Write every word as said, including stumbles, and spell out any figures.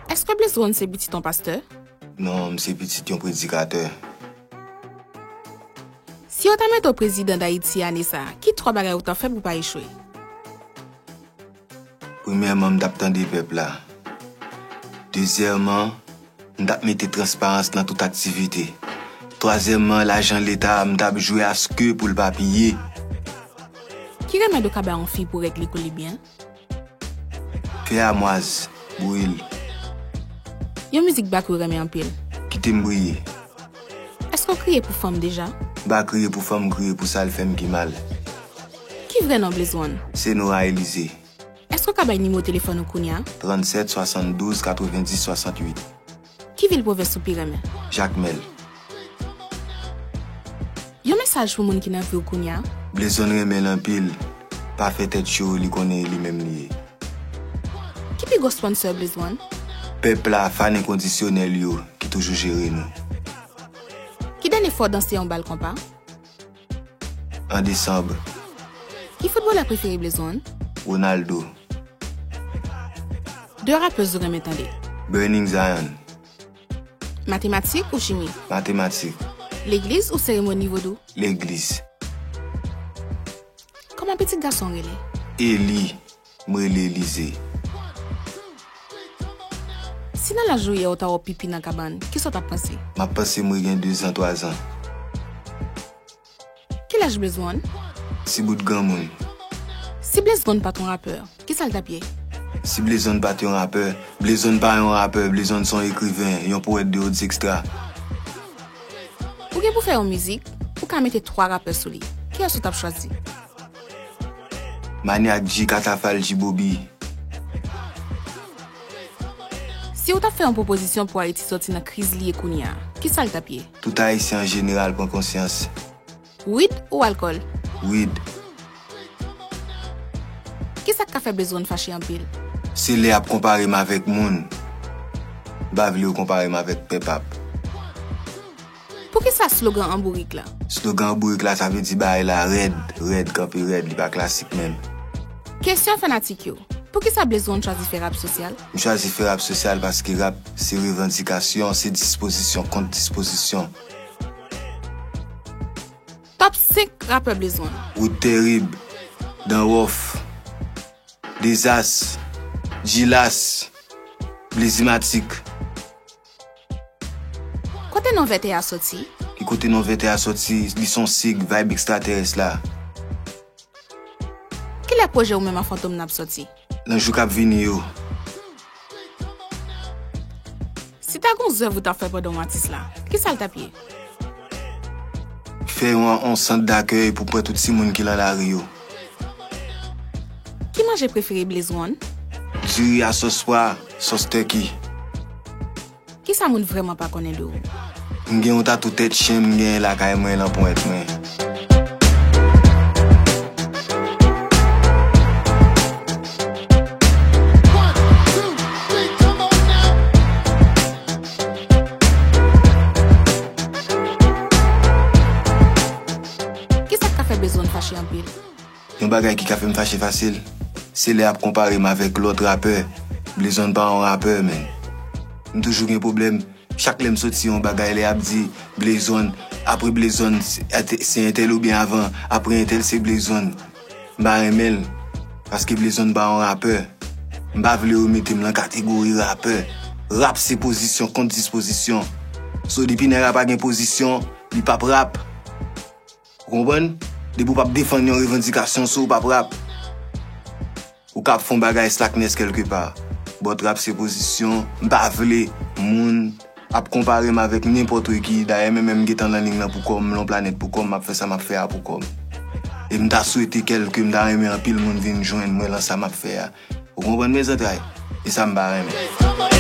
Èske Blaze One se pitit yon pastè? Non, m se pitit yon predikatè. Si yo ta mete w prezidan Dayiti ane sa a, ki twa bagay ou t ap fè pou w pa echwe? Premyèman, m t ap tande pèp la. Dezyèmman, m t ap mete transparans nan tout aktivite. Twazyèmman, lajan leta a, m t ap jwe aske pou l pa piye. Ki remèd ou ka bay yon fi pou règ li koule byen? Fè amwaz, bouyi l. Yon mizik Baky ou renmen anpil? Kite m briye. Èske w kriye pou fanm deja? M pa kriye pou fanm, m kriye pou sa l fè m ki mal. Ki vrè non Blaze One? Senora Elize. Èske w ka bay nimewo telefòn ou kounye a? Trannsèt swasanndouz katrevenndis swasantuit. Ki vil pwovens ou pi renmen? Jakmèl. Yon mesaj pou moun ki nan vi w kounye a? Blaze One renmen l anpil. Pa fè tèt cho, li konnen e li menm li ye. Ki pi gwo sponsor Blaze One? Pèp la, fan enkondisyonèl yo ki toujou jere nou. Ki dènye fwa w danse yon bal konpa? An desanm. Ki foutbolè prefere Blaze One? Ronaldo. De rapèz ou renmen tande? Burning Zion. Matematik ou chimi? Matematik. Legliz ou seremoni vodou? Legliz. Kòman pitit gason w rele? Eli. M rele Elize. Si nan laj ou ye a ou ta wè w pipi nan kabann, kisa w t ap panse? M ap panse mwen gen dezan, twazan. Ki laj Blaze One? Ti bout granmoun. Si Blaze One pa t yon rapè, kisa l t ap ye? Si Blaze One pa t yon rapè, Blaze One pa yon rapè, Blaze One se yon ekriven, yon powèt de odz ekstra. Ou gen pou fè yon mizik, ou ka mete twa rapè sou li. Kiyès ou t ap chwazi? Manyak G, Katafal G, Bobby. Si w t ap fè yon pwopozisyon pou Ayiti sòti nan kriz li ye kounye a, kisa l t ap ye? Tout Ayisyen an jeneral pran konsyans. Wid ou alkòl? Wid. Kisa k ka fè Blaze One fache anpil? Se lè y ap konpare m avèk moun. M pa vle yo konpare m avèk pèp ap. Poukisa slogan An Bourik la? Slogan An Bourik la, sa vle di bagay la rèd, rèd, kanpe rèd, li pa klasik menm. Kesyon fanatik yo. Poukisa Blaze One chwazi fè rap sosyal? M chwazi fè rap sosyal paske rap se revandikasyon, se dispozisyon kont dispozisyon. Top senk rapè Blaze One. Wood Terib, Dan Rof, Dezas, Jilas, Blazymatic. Kote non Vètè a soti? Ki kote non Vètè a soti? Li se yon sig, vibe ekstraterès la. Kilè pwojè ou menm ak Fantom nan ap sòti? Nan jou k ap vini yo. Si ta gon zèv ou t ap fè pandan w atis la, kisa l t ap ye? Fè yon, yon sant dakèy pou pran tout timoun ki nan lari yo. Ki manje prefere Blaze One? Diri a sòs pwa, sòs turkey. Kisa moun vrèman pa konnen de ou? M gen yon tatou tèt chen, m genyen lakay mwen, nan ponyèt mwen. Kisa k ka fè Blaze One fache anpil? Yon bagay ki ka fè m fache fasil, se lè y ap konpare m avèk lòt rapè. Blaze One pa yon rapè, men. M toujou gen pwoblèm. Chak lè m soti yon bagay, lè y ap di Blaze One, apre Blaze One, se, se entèl oubyen avan, apre entèl se Blaze One. M pa renmen l, paske Blaze One pa yon rapè. M pa vle yo mete m nan kategori rapè. Rap se pozisyon kont dispozisyon. So, depi nèg la pa gen pozisyon, li p ap rap. Ou konprann? Depi w p ap defann yon revandikasyon, so w p ap rap. Ou ka ap fè yon bagay slackness kèlkepa. But rap se pozisyon. M pa vle moun ap konpare m avèk nenpòt ki. Dayè, mwen menm m gentan nan lig nan pou kò m, m nan yon planèt pou kò m, m ap fè sa m ap fè a pou kò m. E m ta swete kèlke, m ta renmen anpil moun vin jwenn mwen lan sa m ap fè a. Ou konprann, mezantray? E sa m pa renmen.